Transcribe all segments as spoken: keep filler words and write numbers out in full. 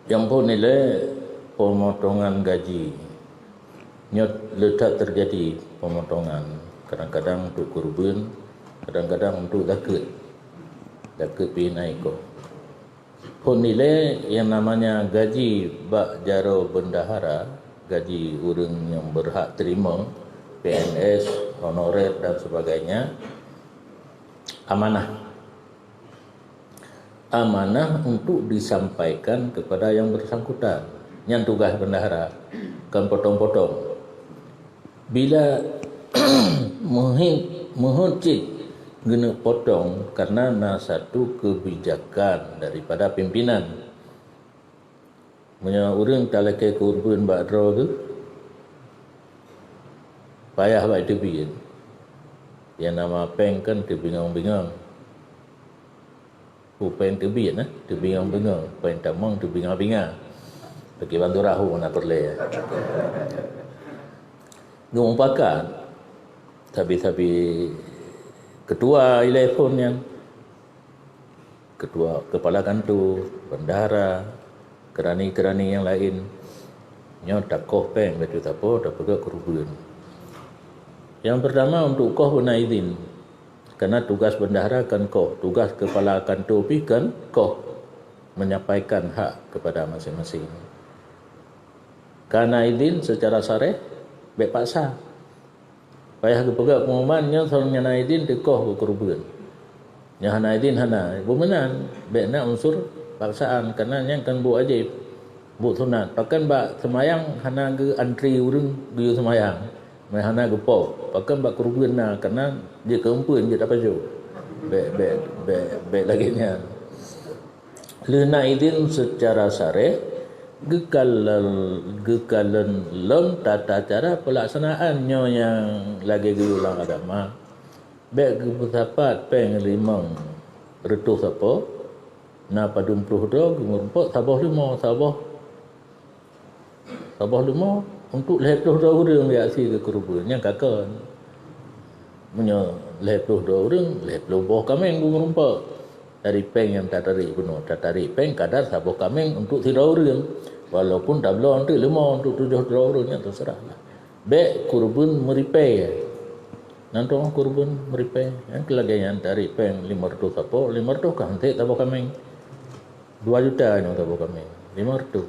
Nyang phon nilai pemotongan gaji. Nyoe le that teujadi pemotongan, kadang-kadang untuk kurban, kadang-kadang untuk zakeuet. Zakeuet pih na iko. Phon nilai nyang namanya gaji bak jaroe bendahara, gaji ureuëng nyang berhak terima, P N S, honorer dan sebagainya, amanah. Amanah untuk disampaikan kepada yang bersangkutan. Nyan tugas bendahara, kon potong-potong. Bila meuhit, meuhot cit geuneuk potong karena na satu kebijakan daripada pimpinan. Meunyoe ureuëng talakée kurban bak droe geuh, payah bak teubiet. Nyang nama péng kan teubingong-bingong. Peue péng teubiet, eh? Teubingong-bingong. Péng tamong teubinga-binga. Bagi bantu rahu na peureulée. Geumupakat, sabe-sabe ketua ilée phon nyan, ketua, kepala kantor, bendahara, keurani-keurani nyang laén. Nyoe takoh péng bak teuh sapo, tapeugah kurban. Yang pertama untuk koh beuna izin. Karena tugas bendahara kan koh, tugas kepala kantor pih kan koh, menyampaikan hak kepada masing-masing. Kana izin secara sareh, bék paksa. Payah geupeugah pengumuman nyoe, soe nyang na izin teukoh keu kurban. Nyang hana izin hana. Beumeunang, bék na unsur paksaan, karena nyan kan buet wajéb, buet sunat. Pakon bak seumayang hana geu-antri ureuëng geuyue seumayang, meuhana geupok. Pakon bak kurban na, karena jeuet keu eumpeuen, jeuet tapajoh. Bék, bék, bék, bék lagée nyan. Lheueh na idhin seucara sareh, geukalon, geukalon lom tata cara peulaksanaan nyoe nyang lagée geuyue lam agama. Bék geupeusapat péng limong reutôh sapo, na padum ploh droe geumeurumpok saboh leumo, saboh Saboh leumo untuk lhée ploh droe ureuëng reaksi keu kurban, nyan ka kon. Meunyoe lhée ploh droe ureuëng, lhée ploh boh kaméng geumeurumpok. Dari péng nyang tatarék bunoe, tatarék péng kadar saboh kaméng untuk sidroe ureuëng. Walaupun tabloe untuk leumo, untuk tujoh droe ureuëng, nyan teuseurah lah. Bék kurban meuripée. Nan tueng kurban meuripée. Nyan keu lagée nyan tarék péng lima reutôh sapo, lima reutôh ka hanté saboh kaméng. Dua juta nyoe saboh kaméng, lima reutôh.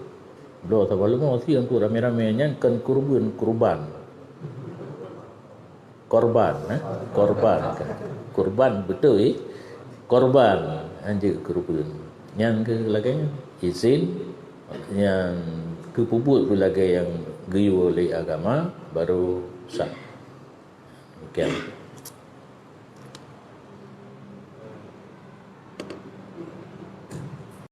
Bloe saboh leumo sie untuk ramé-ramé, nyan kon kurban, kurban. Korban, eh? Korban kan. Kurban beutôi, eh? Korban, hanjeuet kurban. Nyan keu lagée nyan. Izin nyang geupeubuet beulagée nyang geuyue lé agama, baru sah. Demikian.